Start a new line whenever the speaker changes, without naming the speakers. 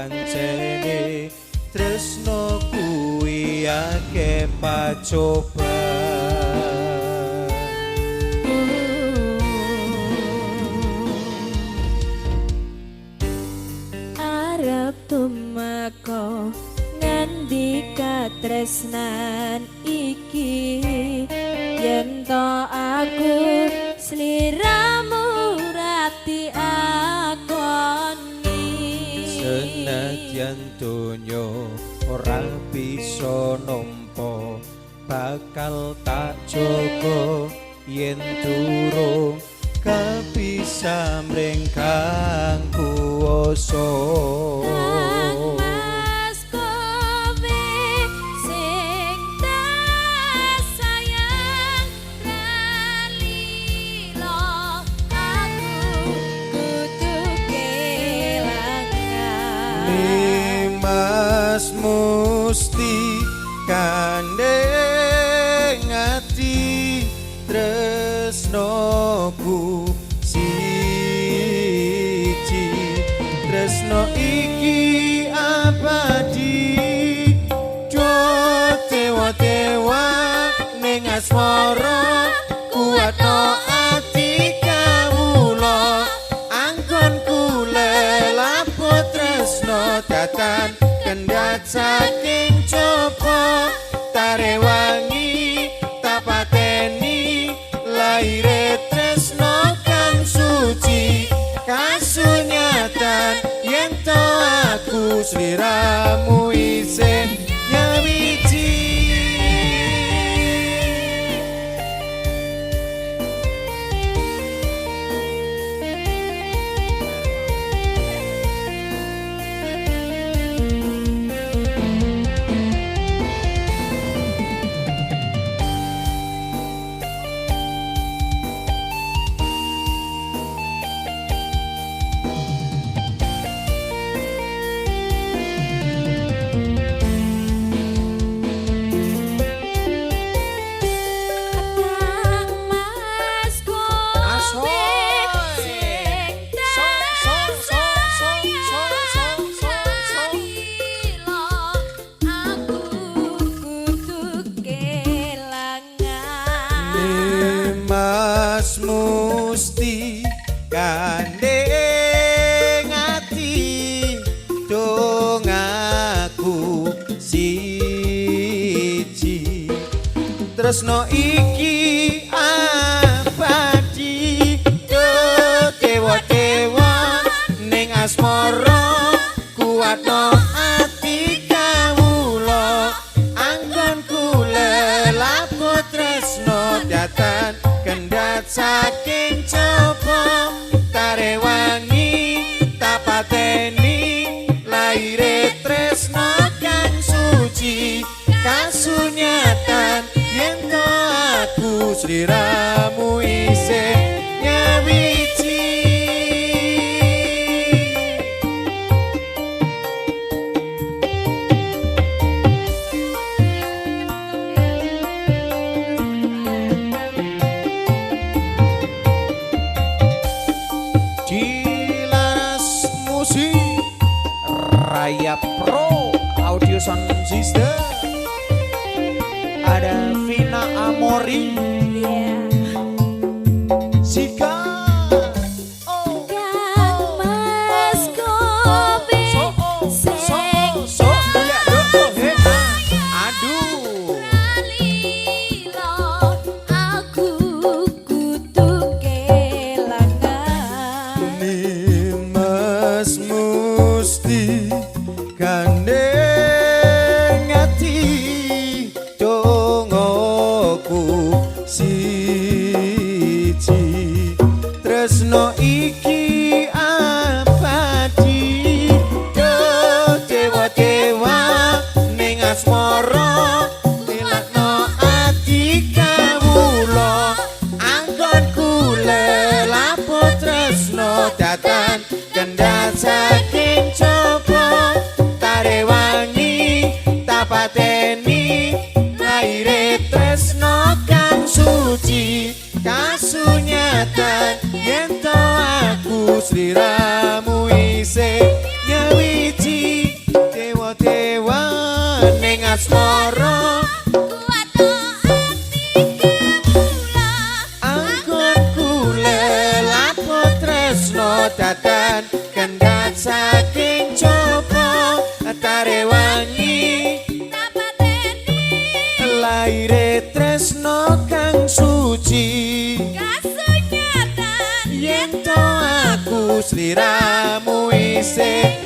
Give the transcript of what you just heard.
Pancene tresno kuwi akeh pacoban.
Arep tumeka ngendi katresnan iki, yen to aku sliramu ra diakoni.
Senadyan donya ora bisa nampa, bakal tak jaga yen durung kabisa mring kang kuwasa.
Kang Mas kowe sing tak sayang ra lilo, aku kudu kelangan.
Nimas musti kandheng ati tresnoku siji, tresno iki abadi. Do dewa-dewa ning asmara kuatno ati kawula, anggonku lelapo tresno datan kendhat saking coba tarewangi tapateni laire tresno kang suci. Kasunyatan yen to aku sliramu isih nyawiji.
Kang Mas kowe
Asoy.
sing
So, so, so, so, so, so, so, so.
lilo, aku kudu kelangan.
Nimas musti kandheng ati dongaku siji, tresno iki abadi. Do dewa-dewa ning asmara kuatno ati kawula, anggonku lelapo tresno datan kendhat saking coba tarewangi tapateni laire tresno kang suci. Kasunyatan yen to aku sliramu isih nyawiji. Dilaras musik Raya Pro Audio Sound System, ada Vina Amori.
Yeah.
Sika. Oh,
Kang Mas kowe
so, oh, so,
sing
so, do, oh, he, ah. Aduh.
lilo, aku kudu kelangan.
Nimas musti kandheng ati dongaku siji, tresno iki abadi. Do dewa-dewa ning asmara tilakno ati kawula, anggonku lelapo tresno datan kendhat saking coba tarewangi tapateni laire tresno kang suci. Kasunyatan yen to aku sliramu isih nyawiji. Asmara.
Kuat ati kemula.
Anggonku lelaku tresno dadan kendhat saking coba tarewangi.
Tapateni.
Laire tresno kang suci.
Kasunyatan.
Yen to aku sliramu isih.